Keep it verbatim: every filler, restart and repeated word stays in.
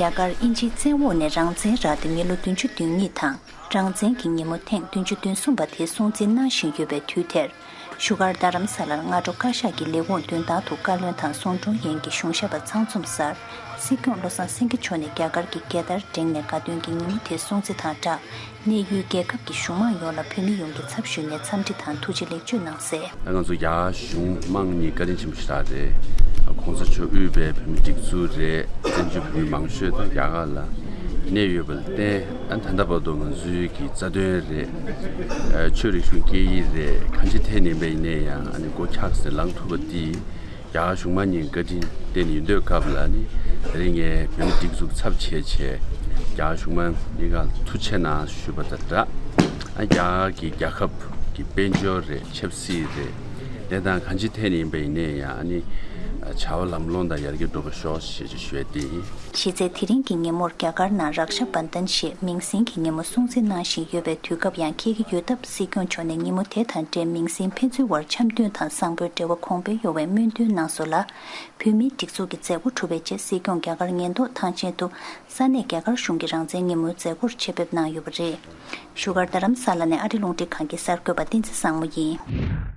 རྒྱ་གར་དབྱིན་ཇིའི་བཙན་འོག་ནས་རང་བཙན་རག་སྟེ་མི་ལོ་བདུན་ཅུ་དོན་གཉིས་དང་། རང་བཙན་གྱི་ཉིན་མོ་ཐེངས་བདུན་ཅུ་དོན་གསུམ་པ་དེ་སྲུང་བརྩི་གནང་བཞིན་ཡོད་པའི་དུས་དེར། བཞུགས་སྒར་རྡ་རམ་ས་ལར་སྔ་དྲོ་བཀའ་ཤག་གི་ལས་ཁུངས་མདུན་ཐང་དུ་བཀའ་བློན་དང་ཟུང་དྲུང་ཡན་གྱི་གཞུང་ཞབས་པ་ཚང་འཛོམས་སར། སྲིད་སྐྱོང་བློ་བཟང་སེང་གེ་མཆོག་ནས་རྒྱ་གར་གྱི་རྒྱལ་དར་བསྒྲེངས་ནས་དགའ་སྟོན་གྱི་ཉིན་མོ་དེ་སྲུང་བརྩི་དང་སྦྲགས། གནད་ཡོད་རྒྱལ་ཁབ་ཀྱི་གཞུང་མང་ཡོངས་ལ་བོད་མི་ཡོངས་ཀྱི་ཚབ་ཞུས་ནས་འཚམས་འདྲི་དང་ཐུགས་རྗེ་ལེགས་བརྗོད་གནང་གསལ། ད་ང་ཚོ་རྒྱ་གཞུང་མང་གཉིས་བཀའ་དྲིན་ཆེན་པོ་ཞེ་དྲག་རེད། གོང་ས་མཆོག་དབུས་པའི་བོད་མི་སྒྲིག་འཛུགས་རེད། བཙན་བྱོལ་བོད་མི་མང་ཤོས་དང་རྒྱ་གར་ལ་གནས་ཡོད་པ་ལ་བརྟེན། ཨ་ད་ལྟ་བར་དུ་ང་ཚོའི་གི་རྩ་དོན་རེད། ཨ་ཆོས་རིག་གཞུང་སྐད་ཡིག་རེད། གང་ཅི་ཐད་ནས་ཡིན་པ་ཡིན་ནའི་ཡང་ཨ་ནི་སྒོ་འཁྱགས་སེ་ལངས་ཐུབ་པ་འདི། རྒྱ་གར་གཞུང་མང་གཉིས་བཀའ་དྲིན་བརྟེན་ནས་ཡིན། དུས་སྐབས་ལ་ནི་དེ་རིང་ངས་བོད་མི་སྒྲིག་འཛུགས་ཚབ་བྱས་བྱས་རྒྱ་གར་གཞུང་མང་གཉིས་ཀར་ཐུགས་རྗེ་གནང་ཞུས་པ་དང་སྦྲགས། ཨ་རྒྱ་གར་གྱི་རྒྱལ་ཁབ་ཀྱི་དཔལ་འབྱོར་རེད། ཆབ་སྲིད་རེད། གནས་སྟངས་གང་ཅི་ཐད་ནས་ཡིན་པ་ཡིན་ནའི་ཡང་ཨ་ནི་བྱ་བ་ལམ་ལྷོང་དང་ཡར་རྒྱས་འགྲོ་དགོས་ཤོག་ཞེས་ཞུ་ཡས་དེ་ཡིན། གཞི་རྩའི་དེ་རིང་གི་ཉིན་མོར་རྒྱ་གར་ནང་རཀྵ་བན་དན་ཞེས་མིང་སྲིང་གི་ཉིན་མོ་སྲུང་བརྩི་གནང་བཞིན་ཡོད་པའི་དུས་སྐབས་ཡང་འཁེལ་གྱི་ཡོད་སྟབས། སྲིད་སྐྱོང་མཆོག་ནས་ཉིན་མོ་དེ་དང་འབྲེལ་མིང་སྲིང་ཕན་ཚུན་བར་འཆམ་མཐུན་དང་བཟང་པོའི་འབྲེལ་བ་གོང་འཕེལ་ཡོང་བའི་སྨོན་འདུན་གནང་སོང་ལ། བོད་མིའི་སྒྲིག་འཛུགས་ཀྱི་མཛད་སྒོ་གྲུབ་པའི་རྗེས་སྲིད་སྐྱོང་རྒྱ་གར་ཉེན་རྟོག་ཐང་ཆེན་དུ་ས་གནས་རྒྱ་གར་གཞུང་གི་རང་བཙན་ཉིན་མོའི་མཛད་སྒོར་ཆེད་ཕེབས་གནང་ཡོད་པ་རེད། བཞུགས་སྒར་རྡ་རམ་ས་ལ་ནས་ཨ་རི་རླུང་འཕྲིན་ཁང་གི་གསར་འགོད་པ་བསྟན་འཛིན་བཟང་མོ་ཡིན།